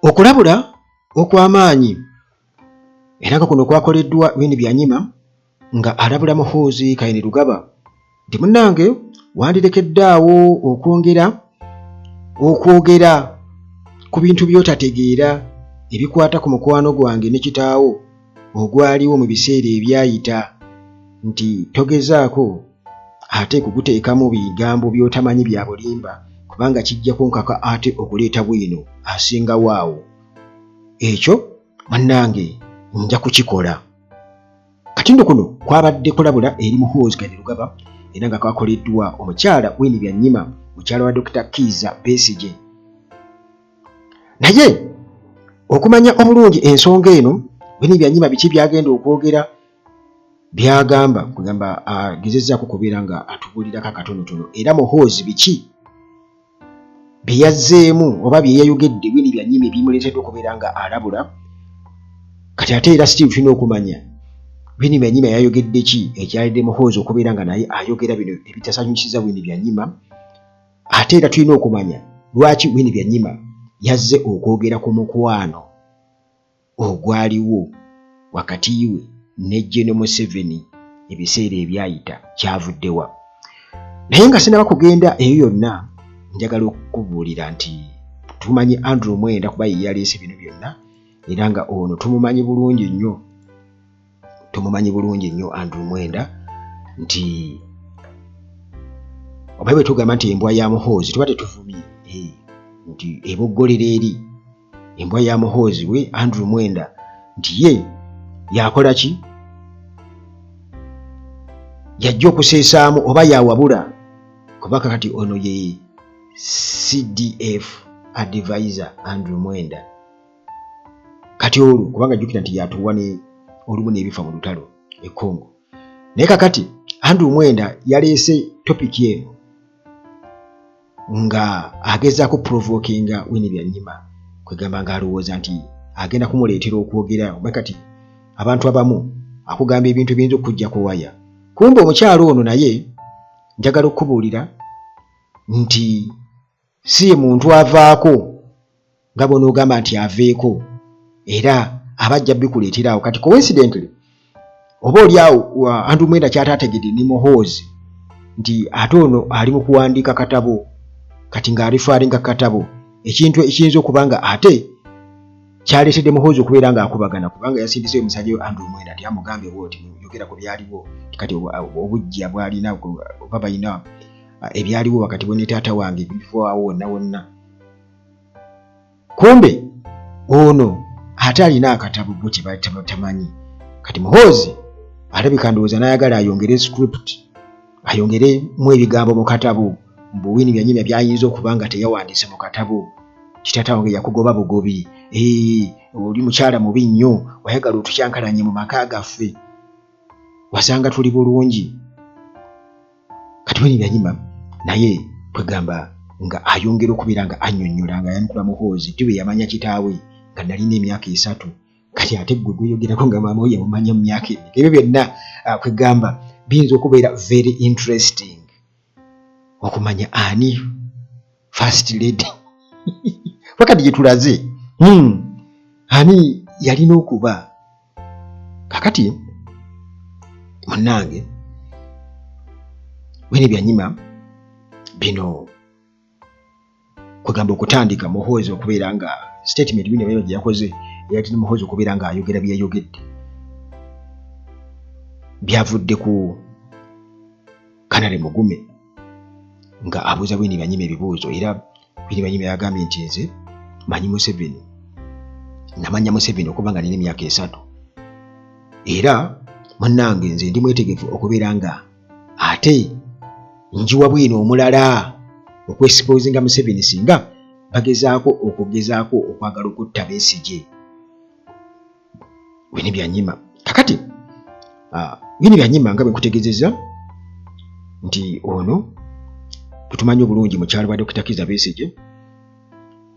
Okulabula okw'amaanyi era nga kuno kwakoleddwa Winnie Byanyima nga alabula Muhoozi Kainerugaba nti munnange wandirekedde awo okwongera okwogera ku bintu by'otategeera ebikwata ku mukwano gwange ne kitaawo ogwaliwo mu biseera ebyayita nti togezaako ate kuguteekamu bigambo by'otamanyi bya bulimba kubanga kijja kunkaka ate okuleeta bwino asingawo awo. Ekyo munnange nja kukikola. Kati nno kuno kwabadde kulabula eri Muhoozi Kainerugaba era nga kwakoleddwa omukyala Winnie Byanyima mukyala wa Dokita Kiiza Besigye. Naye okumanya obulungi ensonga eno Winnie Byanyima biki byagenda okwogera byagamba kugamba agezezzaako kubeera nga atubuulirako akatonotono era Muhoozi biki bye yazzeemu oba bye yayogedde Winnie Byanyima ebimuleetedde okubeera nga alabula. Kati ate era still tulina okumanya Winnie Byanyima yayogedde ki ekyalidde Muhoozi okubeera nga naye ayogera bino ebitasanyusiza Winnie Byanyima. Ate era tulina okumanya lwaki Winnie Byanyima yazze okwogera ku mukwano ogwaliwo wakati we ne Gen Museveni ebiseera ebyayita kyavudde wa. Naye nga sinaba kugenda eyo yonna, njagala okukubuulira nti tumanyi Andrew Mwenda kuba ye yaleese bino byonna era nga ono tumumanyi bulungi nnyo, tumumanyi bulungi nnyo Andrew Mwenda nti oba bwe tugamba nti embwa ya Muhoozi tuba tetuvumye nti eboggolera eri embwa ya Muhoozi we Andrew Mwenda nti ye yakola ki, yajja okuseesaamu oba yawabula kuba kakati ono ye CDF advisor Andrew Mwenda. Kati olwo kubanga jjukira nti yatuwa ne olumu n'ebifa mu lutalo e Congo. Naye kakati Andrew Mwenda yaleese topic eno nga agezaako provokinga Winnie Byanyima, kwegamba nga alowooza nti agenda kumuleetera okwogera. Oba kati abantu abamu akugamba ebintu ebiyinza okukujja ku waya. Kumbe omukyalo ono naye njagala okukubuulira nti si ye muntu avaako nga bw'onoogamba nti aveeko, era aba ajja bikuleetera awo. Kati coincidentally oba oli awo Andrew Mwenda kyataategedde ne Muhoozi nti ate ono ali mu kuwandiika katabo, kati ng'alifaaringa katabo, ekintu ekiyinza okuba nga ate kyaleetedde Muhoozi okubeera ng'akubagana, kubanga yasindiseyo omusajja we Andrew Mwenda nti amugambe bw'oti yogera ku byaliwo, kati obuggya bw'alina oba balina ebyaliwo wakati we ne taata wange bivaawo wonna wonna. Kumbe ono ate alina akatabo bo kye batamanyi. Kati Muhoozi alabika ndowooza n'ayagala ayongere script, ayongeremu ebigambo mu katabo, mbu Winnie Byanyima by'ayinza okuba nga teyawandiise mu katabo, kitata wange yakugoba bugobi, oli mukyala mubi nnyo, wayagala otukyankalanye mu maka gaffe, wasanga tuli bulungi. Kati Winnie Byanyima naye kwegamba nga ayongera okubeera nga annyonnyola nga ayanukula Muhoozi ddi lwe yamanya kitaawe nga nalina emyaka 3, kati ate ggwe gweyogerako nga maama we yamumanya mu myaka emeka. Ebyo byonna kwegamba biyinza okubeera very interesting okumanya ani first lady wakati gye tulaze ani yalina okuba. Kakati munnange Winnie Byanyima bino kwegamba okutandika Muhoozi okubeera nga statement Winnie Byanyima gye yakoze eyatidde Muhoozi okubeera nga ayogera bye yayogedde byavudde ku Canary Mugume nga abuuza Winnie Byanyima ebibuuzo, era Winnie Byanyima yagambye nti nze manyi Museveni, namanya Museveni okuba nga nina emyaka 3, era munnange nze ndi mwetegefu okubeera nga ate njiwa bwino omulala okwesipozinga Museveni singa bagezaako okugezaako okwagala okutta Besigye. Winnie Byanyima kakati Winnie Byanyima nga bwe nkutegeezezza nti ono bwe tumanyi obulungi mukyalo wa Dokita Kizza Besigye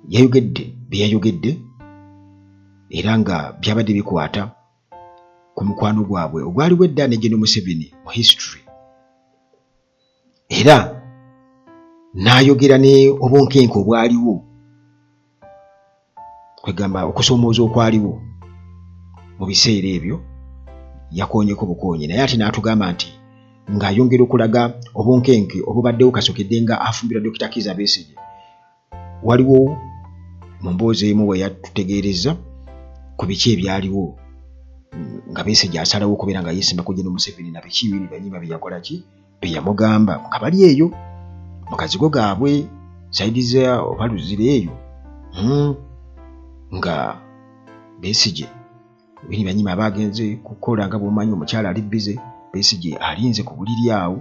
yayogedde bye yayogedde era nga byabadde bikwata ku mukwano gwabwe ogwaliwo edda ne Gen Museveni mu history, era n'ayogera ne obunkenke obwaliwo. Kwegamba okusoomooza okwaliwo mu biseera ebyo yakoonyeko bukoonyi, naye ate n'atugamba nti ng'ayongera okulaga obunkenke obubaddewo kasokedde nga afumbirwa Dokita Kiiza Besigye. Waliwo mu mboozi emu we yatutegeerezza ku biki ebyaliwo nga Besigye asalawo okubeera nga yeesimba ku Gen Museveni na biki Winnie Byanyima bye yakola ki bye yamugamba nga bali eyo mu kazigo gaabwe sayidi za oba Luzira eyo nga Besigye Winnie Byanyima aba agenze kukola nga bw'omanyi omukyala ali bbize, Besigye alinze ku buliri awo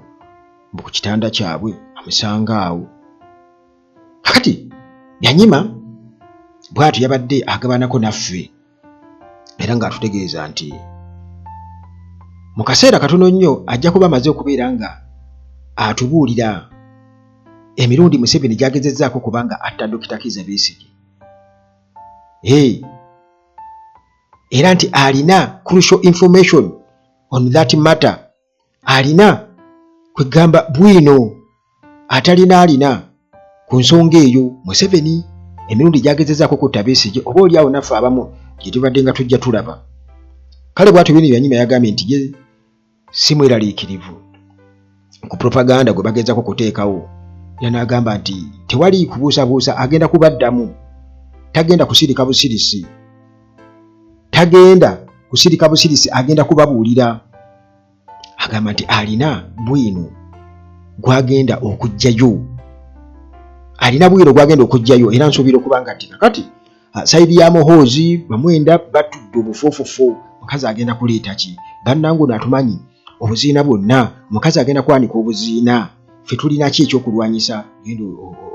mbu ku kitanda kyabwe amusanga awo. Kakati Byanyima bw'atyo yabadde agabanako naffe era ng'atutegeeza nti mu kaseera katono nnyo ajja kuba amaze okubeera nga atubuulira emirundi Museveni gy'agezezzaako kubanga atta Dokita Kizza Besigye. Hey, era nti alina crucial information on that matter, alina kwegamba bwino atalina alina ku nsonga eyo Museveni emirundi gyagezezaako kutta Besigye, oba oli awo naffe abamu gye tubadde nga tujja tulaba. Kale bwatyo Winnie Byanyima yagambye nti ye si mweraliikirivu ku propaganda gwe bagezaako kuteekawo, era n'agamba nti tewali kubuusabuusa agenda kubaddamu, tagenda kusirika busirisi, tagenda kusirika busirisi, agenda kubabuulira. Agamba nti alina bwino gwagenda okugjayo, alina bwino gwagenda okugjayo, era nsuubira okuba nga nti kakati sayidi ya Muhoozi bamwenda batudde obufuufufu, mukazi agenda kuleeta ki bannange ono atumanyi obuziina bwonna, omukazi agenda kwanika obuziina, ffe tulina ki ekyokulwanyisa, genda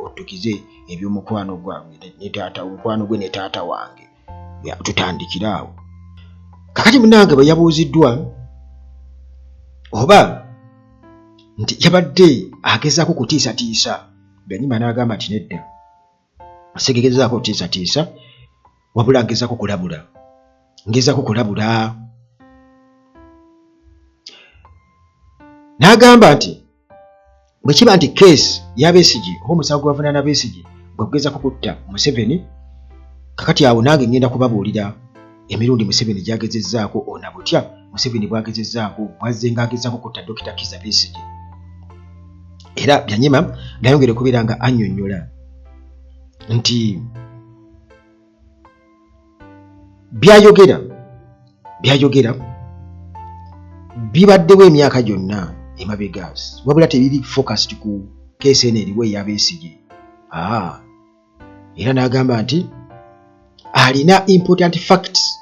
ottukize ebyomukwano gwange ne taata, omukwano gwe ne taata wange, tutandikire awo. Kakati munange bwe yabuuziddwa oba nti yabadde agezaako kutiisatiisa, Byanyima n'agamba nti nedda, sigegezaako kutiisatiisa, wabula ngezaako kulabula, ngezaako kulabula. N'agamba nti bwe kiba nti keesi ya Besigye oba omusango gwe bavunaana Besigye gwe kugezaako kutta Museveni, kakati awo nange ngenda kubabuulira emirundi Museveni gy'agezezzaako ona butya Museveni bw'agezezzaako bw'azze ng'agezaako kutta Dokita Kizza Besigye. Era Byanyima nayongera okubeera nga annyonnyola nti byayogera bibaddewo emyaka gyonna emabega, wabula tebiri focused ku keesi eno eriwo eya Besigye. Era n'agamba nti alina important facts,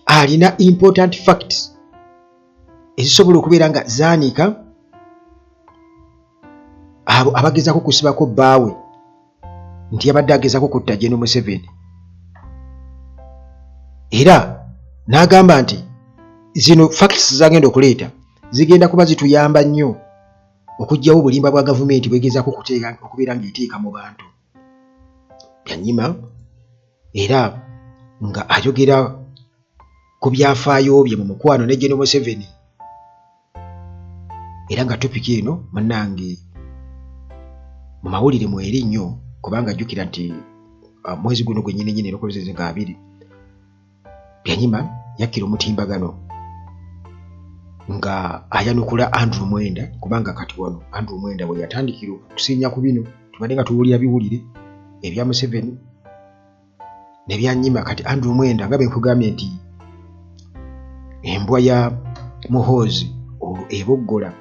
alina important facts ezisobola okubeera nga zaanika abo abagezaako kusibako bbaawe nti yabadde agezaako kutta Gen Museveni. Era n'agamba nti zino facts zagenda okuleeta zigenda kuba zituyamba nnyo okuggyawo obulimba bwa gavumenti bwegezaako okubeera ng'eteeka mu bantu. Byanyima era nga ayogera ku byafaayo bye mu mukwano ne Gen Museveni, era nga topiki eno munnange mu mawulire mweri nnyo, kubanga jjukira nti mwezi guno gwennyini nnyini era nga 2 Byanyima yakkira omutimbagano nga ayanukula Andrew Mwenda, kubanga kati wano Andrew Mwenda bwe yatandikira okusiinya ku bino tubadde nga tuwulira biwulire ebya Museveni ne Byanyima. Kati Andrew Mwenda nga bwe nkugambye nti embwa ya Muhoozi olwo eboggola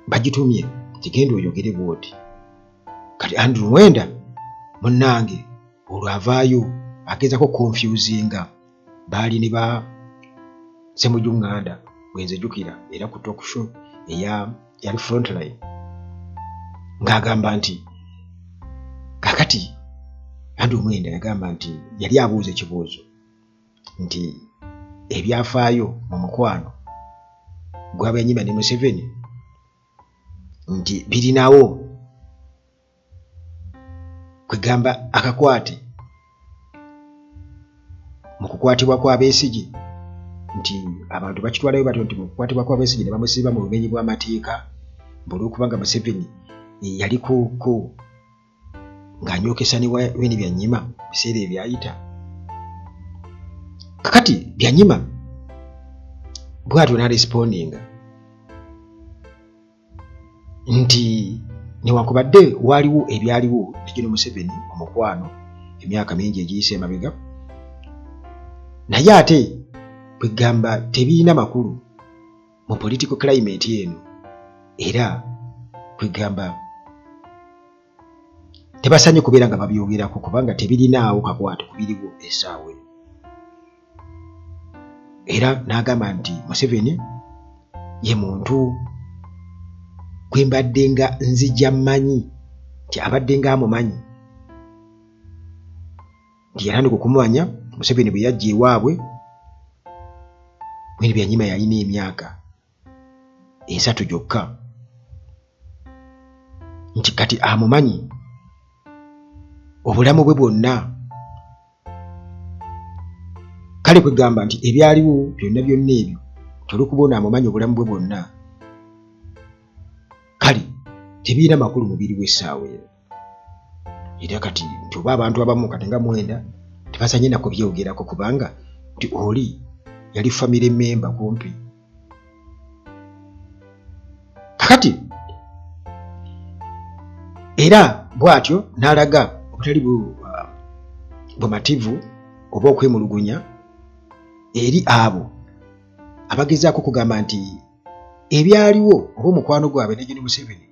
bagitumye nti genda oyogere bw'oti. Kati Andrew Mwenda munnange olwo avaayo agezaako confusinga baali ne ba Ssemujju Nganda bwe nzijukira, era ku talk show eya yali Frontline, ng'agamba nti kakati Andrew Mwenda yagamba nti yali abuuza ekibuuzo nti ebyafaayo mu mukwano gwa Byanyima ne Museveni nti birinawo kwegamba akakwate mu kukwatibwa kwa Besigye, nti abantu bakitwalayo batyo nti mu kukwatibwa kwa Besigye ne bamusiba mu bumenyi bw'amateeka olw'okubanga Museveni yali ku ng'anyookesa ne Winnie Byanyima biseera ebyayita. Kakati Byanyima bw'atyo n'arespondinga nti newankubadde waaliwo ebyaliwo ne Gen Museveni omukwano emyaka mingi egiyise emabega, naye ate kwegamba tebirina makulu mu political climate eno, era kwegamba tebasanye kubeera nga babyogerako kubanga tebirinaawo kakwate ku biriwo essaawa eno. Era n'agamba nti Museveni ye muntu gwe mbadde nga nzija mmanyi nti abadde nga amumanyi, nti yatandika okumumanya Museveni bwe yajja ewaabwe. Winnie Byanyima yalina emyaka 3 gyokka, nti kati amumanyi obulamu bwe bwonna. Kale kwegamba nti ebyaliwo byonna byonna ebyo nti olw'okuba ono amumanyi obulamu bwe bwonna, kale tebirina makulu mubiri w'essaawa eno. Era kati nti oba abantu abamu kati nga mwenda tebasanye na kubyogerako kubanga nti oli yali family member kumpi. Kakati era bw'atyo n'alaga obutali bumativu oba okwemulugunya eri abo abagezaako okugamba nti ebyaliwo oba omukwano gwabwe ne Gen Museveni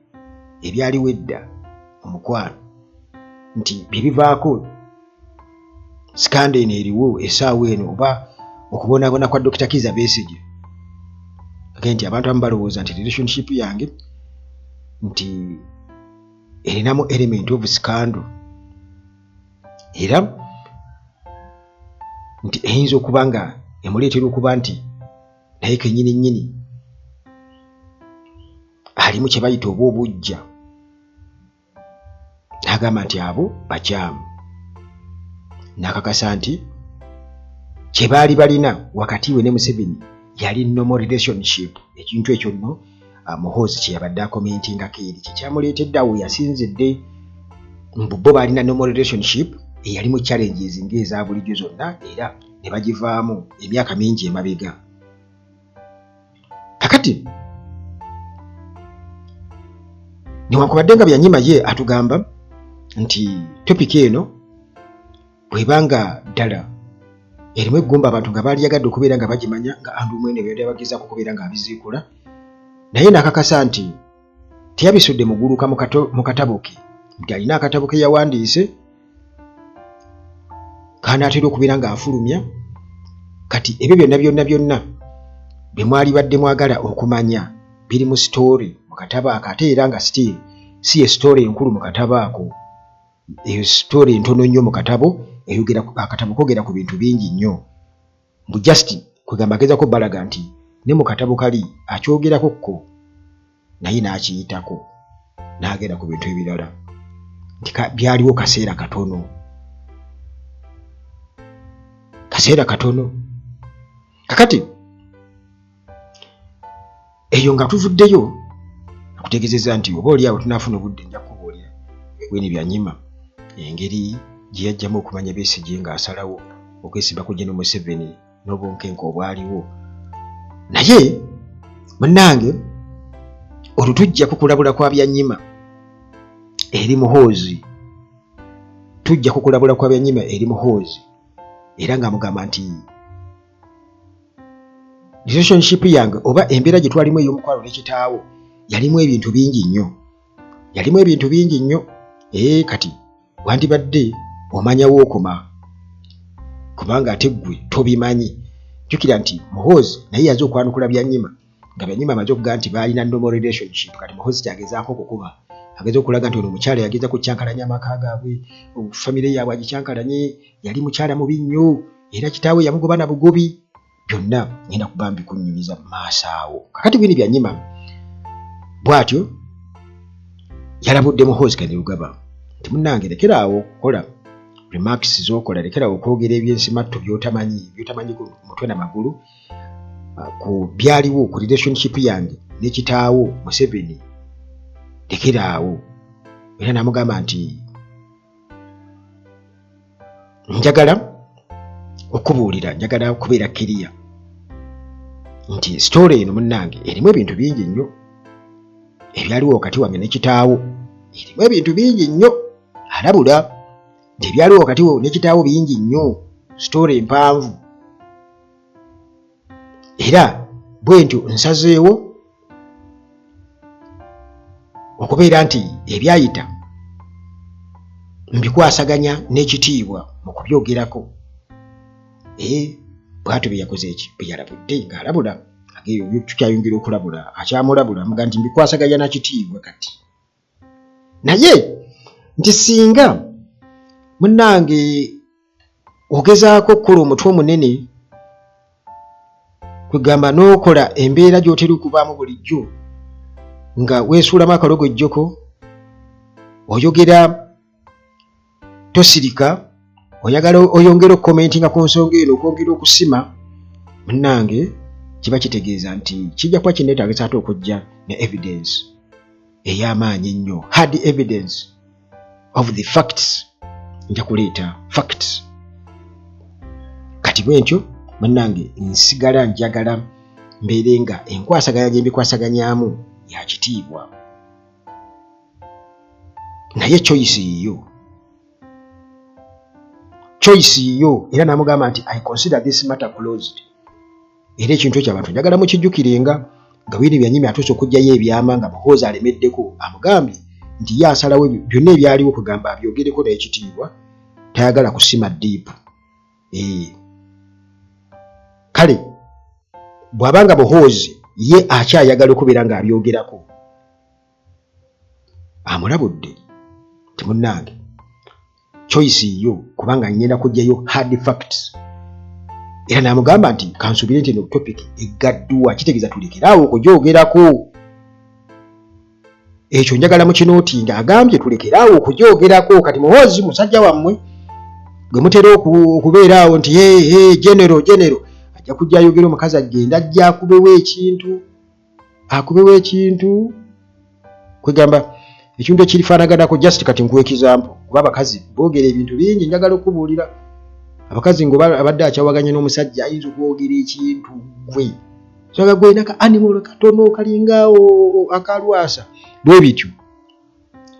ebyaliwo edda omukwano nti bye bivaako sikanda eno eriwo essaawa eno oba okubonaabona kwa Dokita Kizza Besigye. Agambye nti abantu abamu balowooza nti relationship yange nti erinamu element of scandal, era nti eyinza okuba nga emuleetera okuba nti naye kennyini nnyini alimu kye bayita oba obuggya. N'agamba nti abo bakyamu, n'akakasa nti kye baali balina wakati we ne Museveni yali normal relationship. Ekintu ekyo nno Muhoozi kye yabadde akomentingako eri kye kyamuleetedde awo yasinzidde mbu bo baalina normal relationship eyalimu challenges ng'eza bulijjo zonna, era ne bagivaamu emyaka mingi emabega. Kakati newankubadde nga Byanyima ye atugamba nti topiki eno bw'ebanga ddala erimu eggumba abantu nga baaliyagadde okubeera nga bagimanya nga Andrew Mwenda byali abagezaako okubeera nga abiziikula, naye n'akakasa nti teyabisudde muguluka mu katabo ke, nti alina akatabo ke yawandiise kanaatera okubeera ng'afulumya. Kati ebyo byonna byonna byonna bye mwalibadde mwagala okumanya biri mu story mu katabo ako, ate era nga still si ye story enkulu mu katabo ako, eyo story ntono nnyo mu katabo. Eyogera akatabo kogera ku bintu bingi nnyo, mbu just kwegamba agezaako balaga nti ne mu katabo kali akyogerako kko naye n'akiyitako n'agenda ku bintu ebirala, nti byaliwo kaseera katono, kaseera katono. Kakati eyo nga tuvuddeyo akutegeezezza nti oba oli awo tunaafuna obudde nja kukubuulira Winnie Byanyima engeri gye yajjamu okumanya Besigye ng'asalawo okwesimba ku Gen Museveni n'obunkenke obwaliwo. Naye munnange olwo tujja kukulabula kwa Byanyima eri Muhoozi, tujja kukulabula kwa Byanyima eri Muhoozi, era ng'amugamba nti relationship yange oba embeera gye twalimu ey'omukwano ne kitaawo yalimu ebintu bingi nnyo, yalimu ebintu bingi nnyo. Kati wandibadde omanya wookoma kubanga ate ggwe tobimanyi. Jjukira nti Muhoozi naye yaze okwanukula Byanyima nga Byanyima amaze okugamba nti baalina normal relationship. Kati Muhoozi kyagezaako okukuba ageza okulaga nti ono omukyala yageza kukyankalanya amaka gaabwe, famire yaabwe agikyankalanye, yali mukyala mubi nnyo era kitaawe yamugoba na bugobi. Byonna ngenda kuba mbikunyumiza mu maaso awo. Kakati Winnie Byanyima bw'atyo yalabudde Muhoozi Kainerugaba nti munnange lekeraawo okukola remarks z'okola, lekeraawo okwogera ebyensimattu by'otamanyi, by'otamanyi ku mutwe na magulu ku byaliwo ku relationship yange ne kitaawo Museveni, lekeraawo. Era n'amugamba nti Njagala okubuulira, njagala kubeera kiriya nti sitoola eno munnange erimu ebintu bingi nnyo ebyaliwo wakati wange ne kitaawo, erimu ebintu bingi nnyo. Alabula nti ebyaliwo wakati ne kitaawo bingi nnyo, sitoola empanvu, era bwe ntyo nsazeewo okubeera nti ebyayita mbikwasaganya n'ekitiibwa mu kubyogerako. Ee, bwatyo bye yakoze eki bwe yalabudde ng'alabula, tukyayongera okulabula, akyamulabula muga nti mbikwasaganya na kitiibwa kati, naye nti singa munnange ogezaako okukola omutwe omunene, kwegamba n'okola embeera gy'otera okubaamu bulijjo nga weesuulamu akalogojjoko, oyogera tosirika, oyagala oyongere okukomentinga ku nsonga eno, okwongera okusima, munnange kiba kitegeeza nti kijja kuba kinneetaagisa ate okujja ne evidence ey'amaanyi ennyo, hard evidence of the facts. Nja kuleeta facts. Kati bwe ntyo munnange nsigala njagala mbeere nga enkwasaganya gye mbikwasaganyamu ya kitiibwa, naye choice yiyo, choice yiyo. Era namugamba nti I consider this matter closed. Era ekintu ekyo abantu njagala mukijjukirenga nga Winnie Byanyima atuuse okuggyayo ebyama nga Muhoozi alemeddeko, amugambye nti ye asalawo byonna ebyaliwo kugamba abyogereko n'ekitiibwa, tayagala kusima deep. Kale bw'aba nga Muhoozi ye akyayagala okubeera ng'abyogerako, amulabudde nti munnange choice yo, kubanga ngenda kujjayo hard facts. Era n'amugamba nti kansuubire nti eno topic eggaddwa, kitegeeza tulekeraawo okugyogerako. Ekyo njagala mukinotinga, agambye tulekeraawo okugyogerako. Kati Muhoozi musajja wammwe gwe mutera okubeera awo nti hey, general general, ajja kujja ayogera, omukazi agenda ajja akubewo ekintu, akubewo ekintu, kwegamba ekintu ekirifaanaganako. Just kati nkuwa example kuba abakazi boogera ebintu bingi. Njagala okubuulira abakazi nga abadde akyawaganye n'omusajja, ayinza okwogera ekintu gwe soga gwena ka animal katono kalinga akalwasa bwe bityo,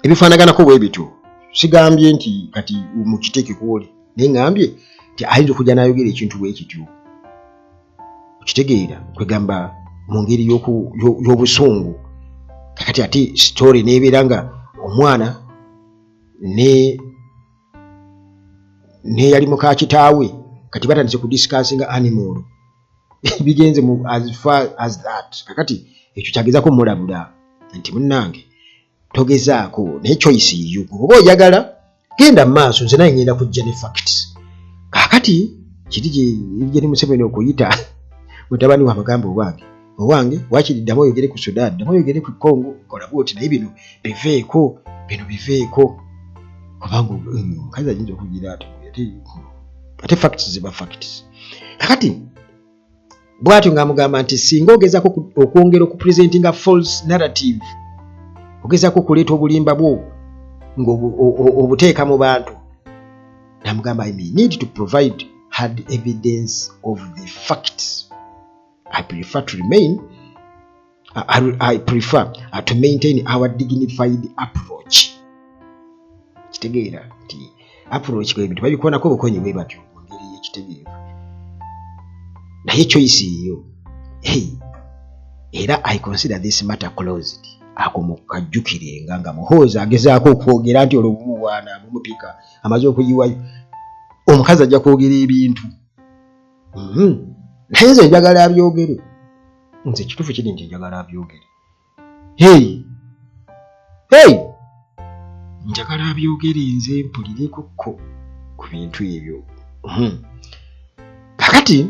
ebifaanaganako bwe bityo. Sigambye nti kati mukiteeke kwoli, naye ŋŋambye nti ayinza okujja n'ayogera ekintu bwe kityo, okitegeera, kwegamba mu ngeri y'obusungu. Kakati ate story nebeera nga omwana ne neyali muka kitaawe kati batandise kudiscussinga animal, bigenze mu as far as that. Kakati ekyo kyagezako mulabula nti munnange togezaako, naye choice yiyo, oba oyagala genda mu maaso, nze naye ngenda kujja ne facts. Kaakati kiri gye Museveni okuyita mutabani wa amagambo, owange owange, wakiri ddamu oyogere ku Sudan, ddamu oyogere ku Congo, kola bwoti, naye bino biveeko, bino biveeko, kubanga omukazi ayinza okugira ati ate facts ziba facts. Kakati bw'atyo ng'amugamba nti singa ogezako okwongera okupresentinga false narrative, ogezako okuleeta obulimba bwo ng'obuteeka mu bantu, namugamba I may need to provide hard evidence of the facts. I prefer to remain I prefer to maintain our dignified approach. Kitegeera nti approach kwe bintu babikonako obukonyi bwe batyo mu ngeri y'ekitegeevu, naye choice eyo. Hey, era I consider this matter closed. Ako mukajjukirenga nga Muhoozi agezaako okwogera nti olwo bumuwaana bumupika amaze okuyiwayo, omukazi ajja kwogera ebintu. Naye nze njagala abyogere, nze ekituufu kiri nti njagala abyogere. Hey, hey, njagala abyogere, nze mpulirekokko ku bintu ebyo. Kakati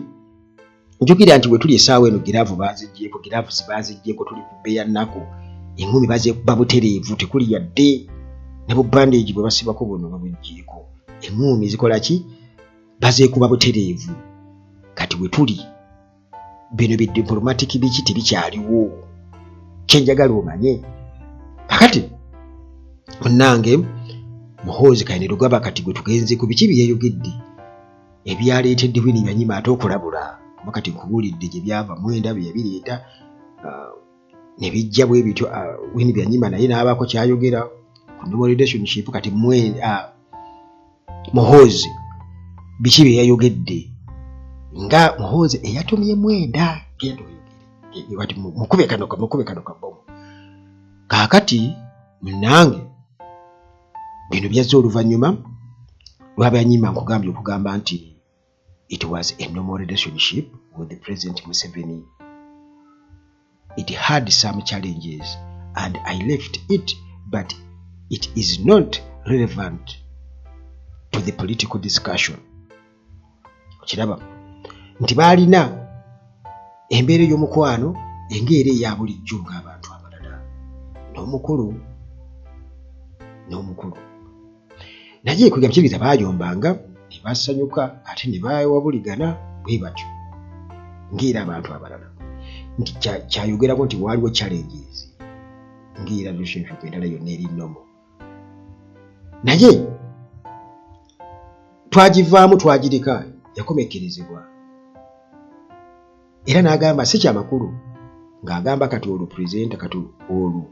njukira nti bwe tuli essaawa eno giraavu baaziggyeko, giraavuzi baaziggyeko, tuli ku bbeeya nnaku, eŋŋumi bazeekuba butereevu, tekuli yadde ne bubandeegi bwe basibako buno babuggyeko, eŋŋumi zikola ki, bazeekuba butereevu. Kati we tuli bino bi diplomatic biki tebikyaliwo, kyenjagala omanye. Kakati munnange Muhoozi Kainerugaba kati gwe tugenze ku biki byeyayogedde. Ebyaleetedde Winnie Byanyima ate okulabula, kuba kati nkubuulidde gye byava, Mwenda bye yabireeta ne bijja bwe bityo. Winnie Byanyima naye n'abaako kyayogera ku normal relationship. Kati Muhoozi biki bye yayogedde nga Muhoozi eyatumye Mwenda, genda oyogere kati mukube kano, mukube kano kabomu. Kaakati munange, bino byazze oluvannyuma lwa Byanyima nkugambye okugamba nti it was a normal relationship with the President Museveni. It had some challenges and I left it, but it is not relevant to the political discussion. Okiraba nti baalina embeera ey'omukwano engeera eya bulijjo ng'abantu abalala, n'omukulu n'omukulu, naye kwegamba kitegeeza baayombanga ne basanyuka ate ne bawabuligana bwe batyo ng'era abantu abalala, nti kyayogerako nti waaliwo challenges ng'era relationship endala yonna eri normal, naye twagivaamu, twagireka, yakomekkerezebwa. Era n'agamba si kyamakulu ng'agamba kati olwo presenter, kati olwo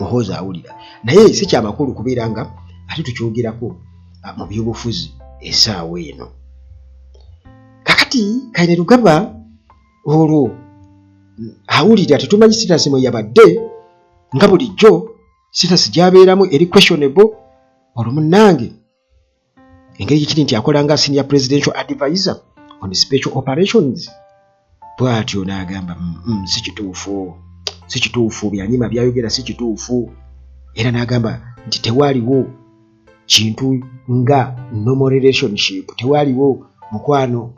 Muhoozi awulira, naye si kyamakulu kubeera nga ate tukyogerako mu byobufuzi essaawa eno. Kakati Kainerugaba olwo awulira, tetumanyi status mwe yabadde, nga bulijjo status gy'abeeramu eri questionable. Olwo munnange, engeri gikiri nti akola nga senior presidential advisor on special operations, bw'atyo n'agamba, si kituufu, si kituufu, Byanyima byayogera si kituufu." Era n'agamba nti tewaaliwo kintu nga normal relationship, tewaaliwo mukwano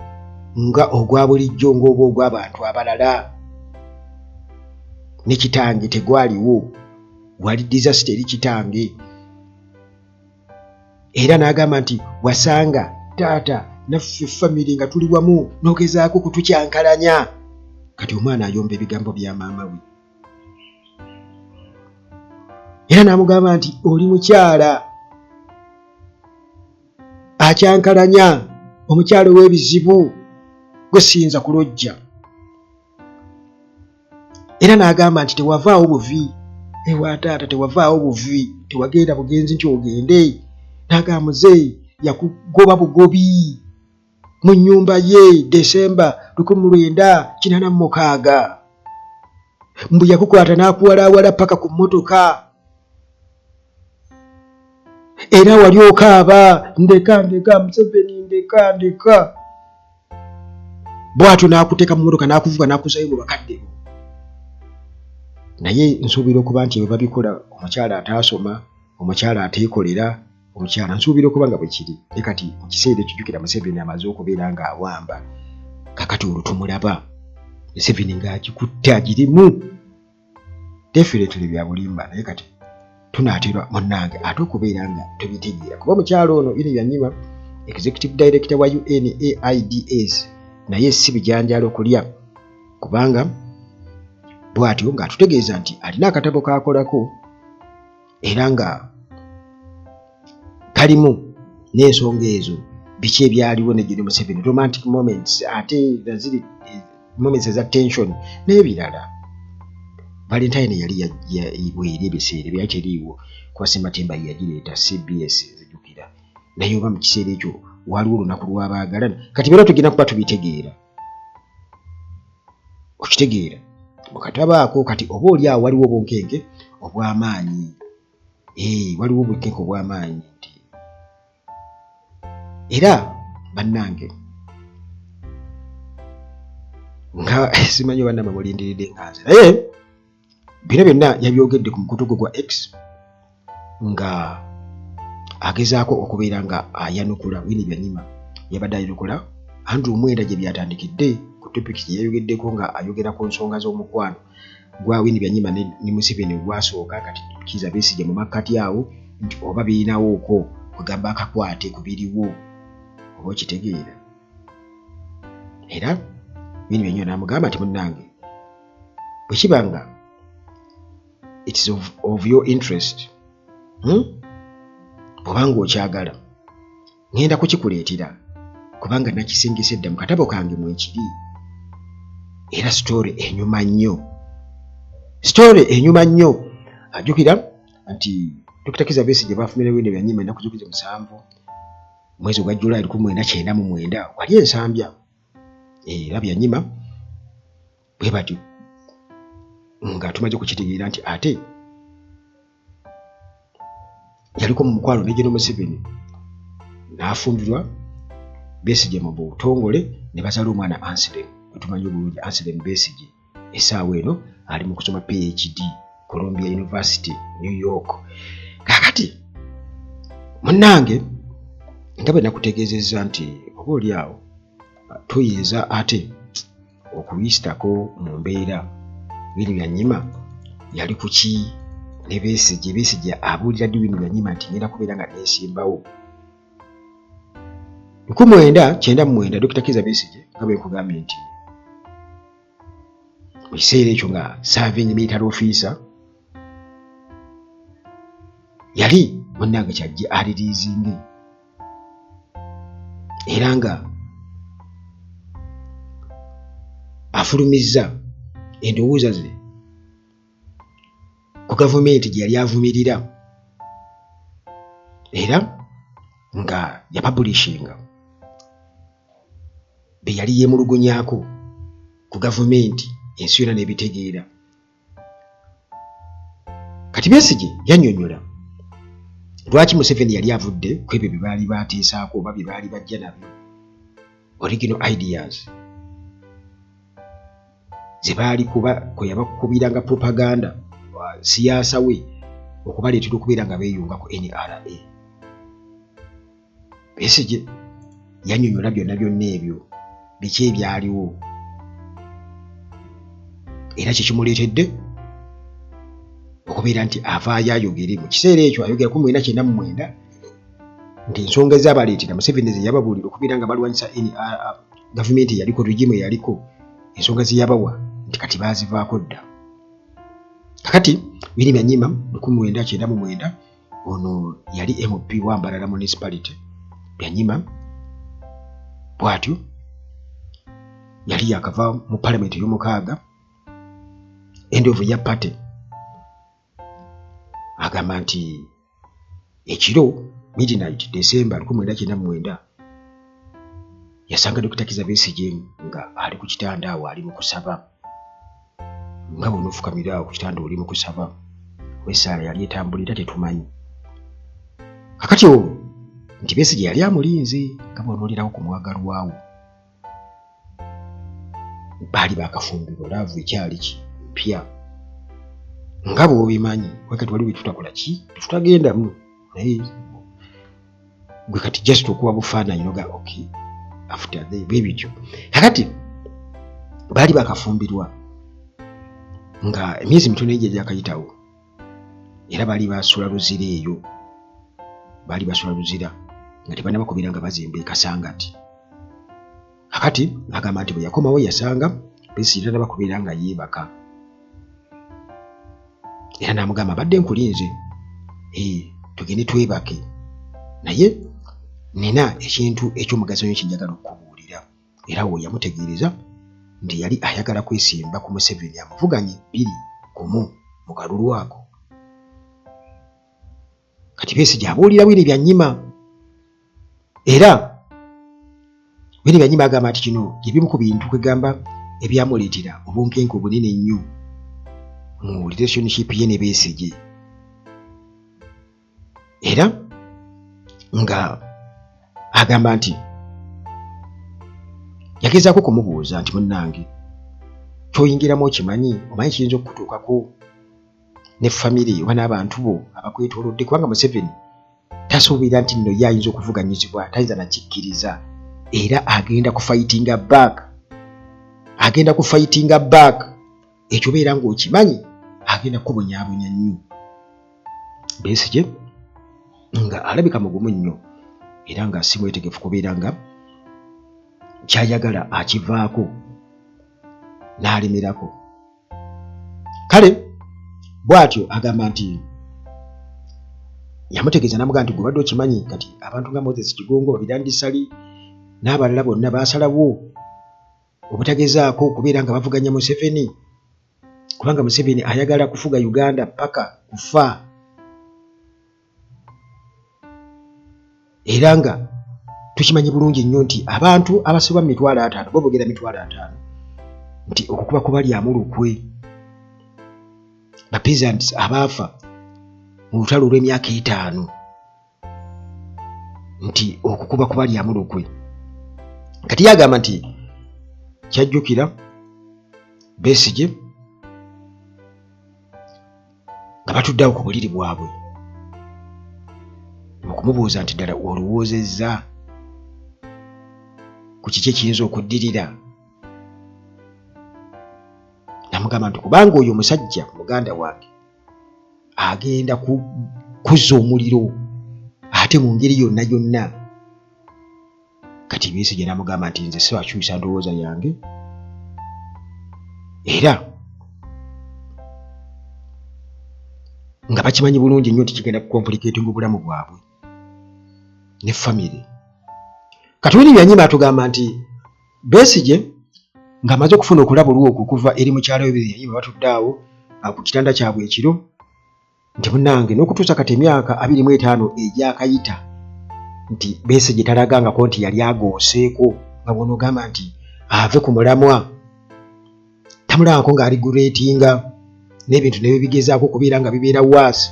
nga ogwa bulijjo ng'oba ogw'abantu abalala, ne kitange tegwaliwo, wali disaster eri kitange. Era n'agamba nti wasanga taata naffe famire nga tuli wamu n'ogezaako kutukyankalanya. Kati omwana ayomba ebigambo bya maama we, era n'amugamba nti oli mukyala akyankalanya, omukyala ow'ebizibu, gwe siyinza kulojja. Era n'agamba nti tewavaawo buvi ewa taata, tewavaawo buvi, tewagenda bugenzi nti ogende. N'agamba muzeeyi yakugoba bugobi mu nnyumba ye Desemba 1986, mbu yakukwata n'akuwalaawala paka ku mmotoka, era wali okaaba, "Ndeka, ndeka, Museveni, ndeka, ndeka." Bw'atyo n'akuteeka mu mmotoka n'akuvuga n'akuzayo mu bakadde bo. Naye nsuubira okuba nti ebyo babikola omukyala ataasoma, omukyala ateekolera, omukyala, nsuubira okuba nga bwe kiri. Naye kati mu kiseera ekijjukira Museveni amaze okubeera ng'awamba, kakati olwo tumulaba Museveni ng'agikutte, agirimu, definitely bya bulimba. Naye kati tunaatera munnange ate okubeera nga tubitegeera, kuba omukyala ono Winnie Byanyima, executive director wa UNAIDS, naye si bijanjaalo kulya, kubanga bw'atyo ng'atutegeeza nti alina akatabo k'akolako era nga kalimu n'ensonga ezo, biki ebyaliwo ne Gen Museveni, romantic moments ate naziri moments eza tension n'ebirala. Valentine yali bweri ebiseera byali teriiwo, kuba Sematimba ye yagireeta CBS, nzijukira. Naye oba mu kiseera ekyo waliwo olunaku lw'abaagalana, kati beera tugenda kuba tubitegeera, okitegeera mu katabo ako. Kati oba oli awo waliwo obunkenke obw'amaanyi, waliwo obunkenke obw'amaanyi nti era bannange nga simanyi oba namwe mulindiridde nga nze, naye bino byonna yabyogedde ku mukutu gwe gwa X nga agezaako okubeera nga ayanukula Winnie Byanyima. Yabadde ayanukula Andrew Mwenda gye byatandikidde ku topic gye yayogeddeko nga ayogera ku nsonga z'omukwano gwa Winnie Byanyima ne Museveni ogwasooka. Kati Kizza Besigye mu makkati awo nti oba birinawooko kwegamba akakwate ku biriwo, oba okitegeera. Era Winnie Byanyima n'amugamba nti munnange, bwe kiba nga it's of your interest, Bw'obanga okyagala, ŋŋenda kukikuleetera. Kubanga nakisengese dda mu katabo kange mwekiri, era story enyuma nnyo, story enyuma nnyo. Ajjukira nti Dr. Kizza Besigye baafumira Winnie Byanyima ennaku z'omwezi 7 mwezi ogwa July 1999 wali Ensambya. Era Byanyima bwe batyo nga tumaze okukitegeera nti ate yaliko mu mukwano ne General Museveni, n'afumbirwa Besigye mu butongole ne bazaala omwana Anselm gwe tumanyi obulungi, Anselm Besigye. Essaawa eno ali mu kusoma PhD Columbia University, New York. Kaakati munnange, nga bwe nakutegeezezza nti oba oli awo tuyinza ate okuyisitako mu mbeera Winnie Byanyima yali ku ki ne Besigye. Besigye abuulira ddi Winnie Byanyima nti ngenda kubeera nga neesimbawo? 1999 Dr. Kizza Besigye, nga bwe nkugambye nti mu kiseera ekyo nga serving military officer, yali munnange kyajje aliriizinge era nga afulumizza endowooza ze ku gavumenti gye yali avumirira, era nga yapabulishinga bye yali yeemulugunyaako ku gavumenti, ensi yonna n'ebitegeera. Kati Besigye yannyonnyola lwaki Museveni yali avudde ku ebyo bye baali bateesaako oba bye baali bajja nabyo, original ideas ze baali kuba kwe yabakubiranga propaganda siyaasa we okubaleetera okubeera nga beeyunga ku NRA. Besigye yannyonnyola byonna byonna ebyo biki ebyaliwo era kyekimuleetedde okubeera nti avaayo ayogere mu kiseera ekyo, ayogera ku 1999 nti ensonga ezabaleetera Museveni ze yababuulira okubeera nga balwanyisa gavumenti eyaliko, regime eyaliko, ensonga ze yabawa nti kati baazivaako dda. Kakati Winnie Byanyima 1999, ono yali MP wa Mbarara Municipality. Byanyima bw'atyo yali yakava mu palamenti ey'omukaaga, end of year party. Agamba nti ekiro midnight December 1999 yasanga Dr. Kizza Besigye nga ali ku kitanda awo ali mu kusaba, nga bw'onoofukamira awo ku kitanda oli mu kusaba, essaala yali etambulira tetumanyi. Kakati olwo nti Besigye yali amulinze nga bw'onoolerawo ku mwagalwawo. Baali bakafumbirwa, love ekyali ki mpya nga bw'obimanyi. Wakati waliwo byetutakola ki tetutagendamu, naye gwe kati just okuba bufaananyi noga okay after the bwe bityo. Kakati baali bakafumbirwa nga emyezi mitono egyo egyakayitawo, era baali basula Luzira eyo, baali basula Luzira nga tebanabakubira nga bazimba e Kasangati. Kakati agamba nti bwe yakomawo yasanga Besigye tanaba kubeera nga yeebaka, era n'amugamba, "Mbadde nkulinze tugende twebake, naye nina ekintu ekyomugaso nnyo kyenjagala okukubuulira." Era wo yamutegeereza nti yali ayagala kwesimba ku Museveni amuvuganye 2-1 mu kalulu ako. Kati Besigye abuulira Winnie Byanyima, era Winnie Byanyima agamba nti kino byebimu ku bintu kwegamba ebyamuleetera obunkenke obunene ennyo mu relationship ye ne Besigye, era nga agamba nti yagezaako okumubuuza nti, "Munnange, kyoyingiramu okimanyi? Omanyi kiyinza okukutuukako ne famire oba n'abantu bo abakwetoolodde? Kubanga Museveni tasuubira nti nno ye ayinza okuvuganyizibwa, tayinza nakikkiriza, era agenda kufightinga back, agenda kufightinga back. Ekyo beera ng'okimanyi, agenda kukubonyaabonya nnyo." Besigye nga alabika mugumu nnyo era nga si mwetegefu kubeera nga kyayagala akivaako n'alemerako. Kale bw'atyo agamba nti yamutegeeza n'amugamba nti, "Gwe obadde okimanyi kati abantu nga Moses Kigongo, Babirandi Ssali, n'abalala bonna baasalawo obutagezaako okubeera nga bavuganya Museveni kubanga Museveni ayagala kufuga Uganda paka kufa era nga tukimanyi bulungi nnyo nti abantu abasoba mu 500 bo bogera 500 nti okukuba kubalyamu lukwe ba peasants abaafa mu lutalo olw'emyaka etaano nti okukuba kubalyamu lukwe. Kati yagamba nti kyajjukira Besigye nga batudde awo ku buliri bwabwe okumubuuza nti ddala olowoozezza ku kiki ekiyinza okuddirira, namugamba nti kubanga oyo omusajja muganda wange agenda kuzza omuliro ate mu ngeri yonna yonna. Kati Besigye namugamba nti nze sibakyusa ndowooza yange era nga bakimanyi bulungi nnyo nti kigenda kukompliketinga obulamu bwabwe ne famire. Kati Winnie Byanyima atugamba nti Besigye ng'amaze okufuna okulabulwa okwo okuva eri mukyala we Byanyima batudde awo ku kitanda kyabwe ekiro nti munnange n'okutuusa kati emyaka 25 egyakayita nti Besigye talagangako nti yali agooseeko nga bw'onoogamba nti ave ku mulamwa tamulabako ng'aligureetinga n'ebintu ne bigezaako okubeera nga bibeera waasi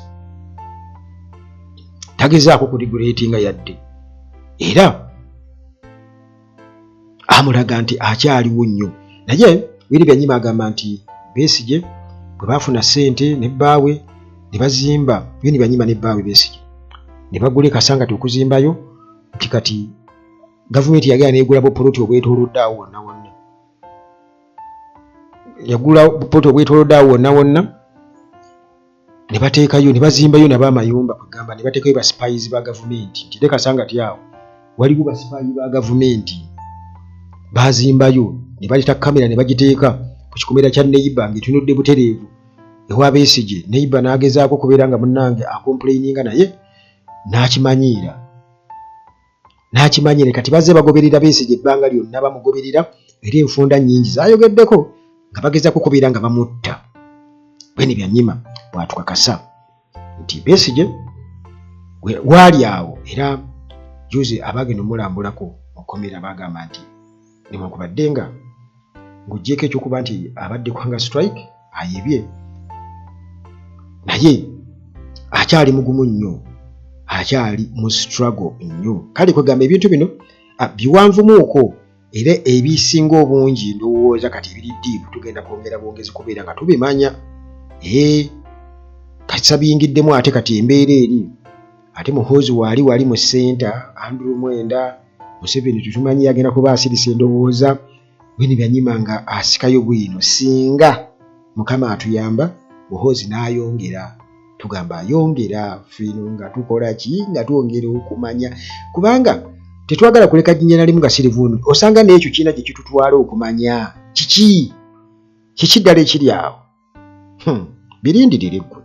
tagezaako kuligureetinga yadde era amulaga nti akyaliwo nnyo. Naye Willy Byanyima agamba nti Besigye bwe baafuna ssente ne bbaawe ne bazimba, Willy Byanyima ne bbaawe Besigye ne bagula e Kasangati okuzimbayo nti kati gavumenti yagenda n'egula bupoloti obwetoolodde awo wonna wonna, yagula bupoloti obwetoolodde awo wonna wonna ne bateekayo ne bazimbayo nabo amayumba kwegamba ne bateekayo basipayizi ba gavumenti nti ne Kasangati awo waliwo basipayi ba gavumenti bazimbayo ne baleeta kamera ne bagiteeka ku kikomera kya neyiba ng'etunudde butereevu ewa Besigye. Neyiba n'agezaako okubeera nga munnange akompuleyininga naye n'akimanyiira n'akimanyiira kati bazze bagoberera Besigye ebbanga lyonna bamugoberera era enfunda nnyingi zaayogeddeko nga bagezaako okubeera nga bamutta. Bweni Byanyima bw'atukakasa nti Besigye waali awo era juzi abaagenda omulambulako mu kkomera baagamba nti newankubadde nga ng'oggyeeko ekyokuba nti abadde ku hunger strike ayebye naye akyali mugumu nnyo akyali mu struggle nnyo. Kale kwegamba ebintu bino biwanvumuuko era ebisinga obungi ndowooza kati ebiri diipu tugenda kwongera bwongezi kubeera nga tubimanya. Ee kati sabiyingiddemu ate kati embeera eri ate Muhoozi waali wali mu ssenta Andrew Mwenda Museveni tetumanyi agenda kuba asirise endowooza Winnie Byanyima nga asikayo bwino singa Mukama atuyamba Muhoozi n'ayongera tugamba ayongera fino nga tukola ki nga twongera okumanya kubanga tetwagala kuleka jjinja na limu nga sirivuunu osanga n'ekyo kirina gye kitutwala okumanya kiki kiki ddala ekiri awo. Birindirire ggwe.